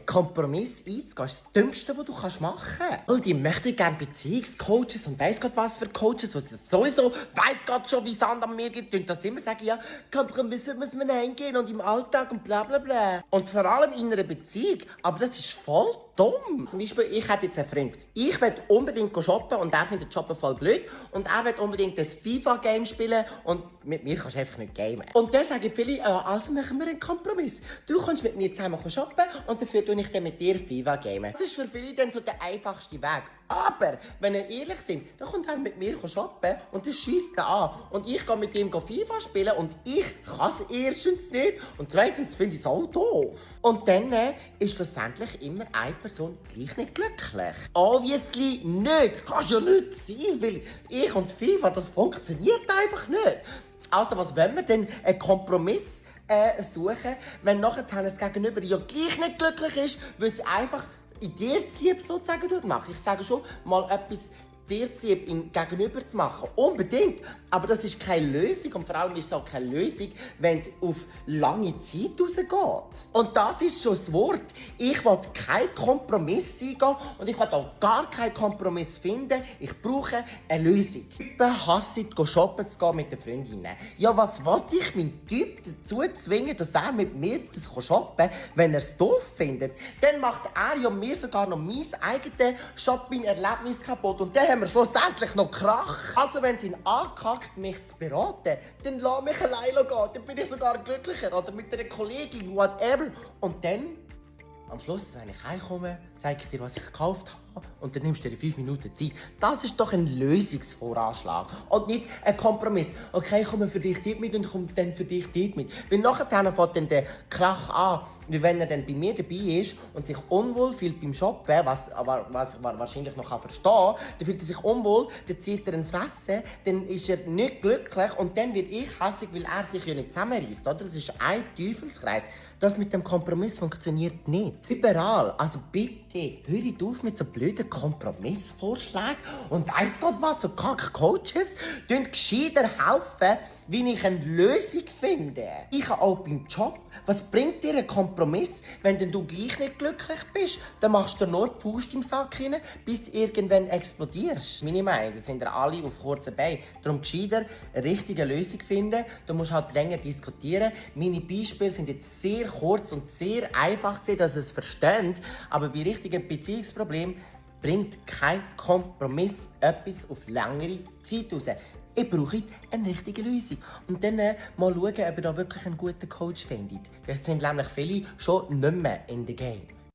Kompromiss einzugehen ist das Dümmste, was du machen kannst. Und die möchten gerne Beziehungscoaches und weiss Gott was für Coaches, die sowieso weiss Gott schon, wie Sand an mir gibt, und das immer sagen, ja, Kompromisse muss man eingehen und im Alltag und bla bla bla. Und vor allem in einer Beziehung, aber das ist voll dumm. Zum Beispiel, ich hätte jetzt einen Freund. Ich will unbedingt shoppen und er findet Shoppen voll blöd. Und er will unbedingt das FIFA-Game spielen und mit mir kannst du einfach nicht gamen. Und dann sagen viele, also machen wir einen Kompromiss. Du kannst mit mir zusammen shoppen und dafür tue ich dann mit dir FIFA gamen. Das ist für viele dann so der einfachste Weg. Aber, wenn wir ehrlich sind, dann kommt er mit mir shoppen und das schiesst ihn an. Und ich gehe mit ihm FIFA spielen und ich kann es erstens nicht und zweitens finde ich es auch doof. Und dann ist schlussendlich immer eine Person gleich nicht glücklich. Obviously nicht. Kannst ja nicht sein, weil ich und FIFA, das funktioniert einfach nicht. Also was wollen wir denn? Einen Kompromiss suchen, wenn nachher das Gegenüber ja gleich nicht glücklich ist, weil es einfach in dir zu lieb sozusagen machen. Ich sage schon, mal etwas dir zu lieb ihm gegenüber zu machen. Unbedingt. Aber das ist keine Lösung. Und vor allem ist es auch keine Lösung, wenn es auf lange Zeit rausgeht. Und das ist schon das Wort. Ich will keinen Kompromiss eingehen und ich will auch gar keinen Kompromiss finden. Ich brauche eine Lösung. Ich hasse es, shoppen zu gehen mit den Freundinnen. Ja, was will ich meinen Typ dazu zwingen, dass er mit mir das shoppen, wenn er es doof findet? Dann macht er ja mir sogar noch mein eigenes Shopping-Erlebnis kaputt. Und dann haben wir schlussendlich noch Krach. Also wenn es ihn ankackt, mich zu beraten, dann lass mich alleine gehen. Dann bin ich sogar glücklicher. Oder mit einer Kollegin, whatever. Und dann, am Schluss, wenn ich heimkomme, zeige ich dir, was ich gekauft habe. Und dann nimmst du dir 5 Minuten Zeit. Das ist doch ein Lösungsvoranschlag. Und nicht ein Kompromiss. Okay, ich komme für dich dort mit und komme dann für dich dort mit. Weil nachher fängt dann der Krach an. Wie wenn er dann bei mir dabei ist und sich unwohl fühlt beim Shoppen, was wahrscheinlich noch verstehen kann, dann fühlt er sich unwohl, dann zieht er eine Fresse, dann ist er nicht glücklich und dann wird ich hässig, weil er sich ja nicht zusammenreißt. Oder? Das ist ein Teufelskreis. Das mit dem Kompromiss funktioniert nicht. Überall. Also bitte, hört auf mit so blöden Kompromissvorschlägen und weiss Gott was, so Kack-Coaches, tun gescheiter helfen, wie ich eine Lösung finde. Ich habe auch beim Job, was bringt dir ein Kompromiss, wenn denn du gleich nicht glücklich bist? Dann machst du nur die Faust im Sack rein, bis du irgendwann explodierst. Meine Meinung, das sind ja alle auf kurzen Beinen. Darum gescheiter eine richtige Lösung finden. Du musst halt länger diskutieren. Meine Beispiele sind jetzt sehr kurz und sehr einfach, dass ihr es versteht. Aber bei richtigen Beziehungsproblemen bringt kein Kompromiss etwas auf längere Zeit raus. Ich brauche eine richtige Lösung. Und dann mal schauen, ob ihr da wirklich einen guten Coach findet. Das sind nämlich viele schon nicht mehr in the game.